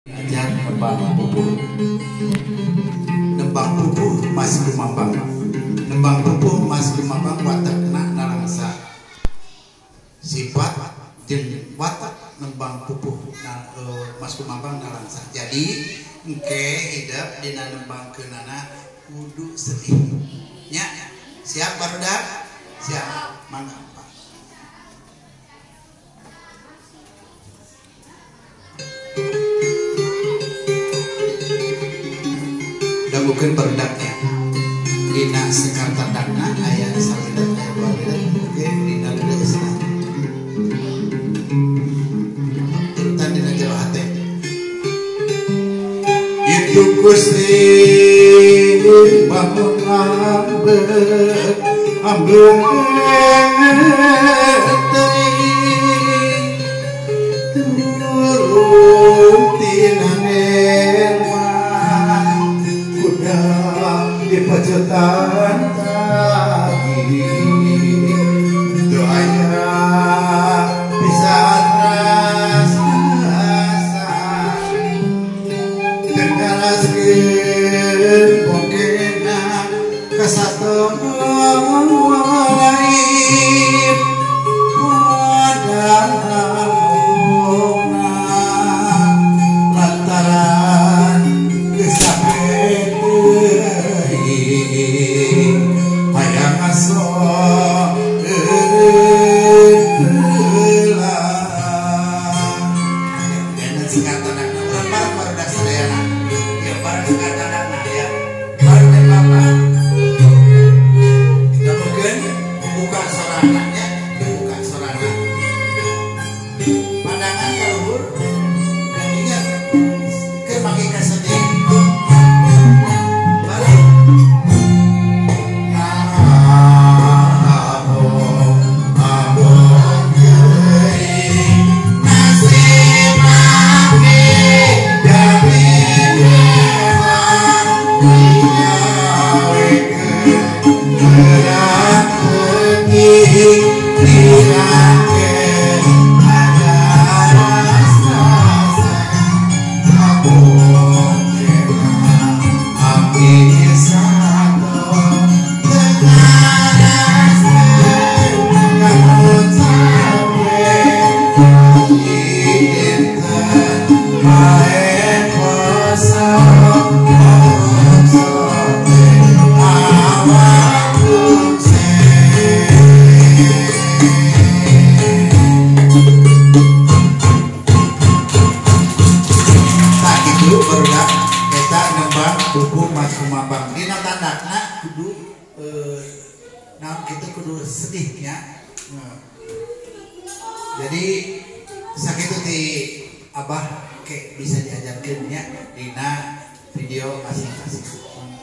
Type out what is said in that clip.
Ajar nembang pupuh. Nembang pupuh Mas Kumambang. Nembang pupuh Mas Kumambang watakna nalangsa. Sifat jeung watak nembang pupuh Mas Kumambang nalangsa. Jadi engke hidep dina nembangkeunana kudu sedih. Nya, siap barudak? Siap. Mangga Pak. Mungkin barudaknya dina sekar tandakna aya salilet aya dua lilet oke dina leusna turutan dina jero hate itu Gusti bangun ambek ambek teuing turun tina di pacetan tadi doanya bisa rasa tenggalaskeun pokena kasatoan lain padahal lantaran kesapet hayang aso eureun heula dan singkatanna urang bareng barudak sadayana ya bareng singkatanna ya bareng teh bapak mungkin buka sorana nya buka sorana pandangan ka luhur dan ingat keur make kasedih. Jadi sakitu ti abah ke bisa diajarkeun nya dina video masing-masing.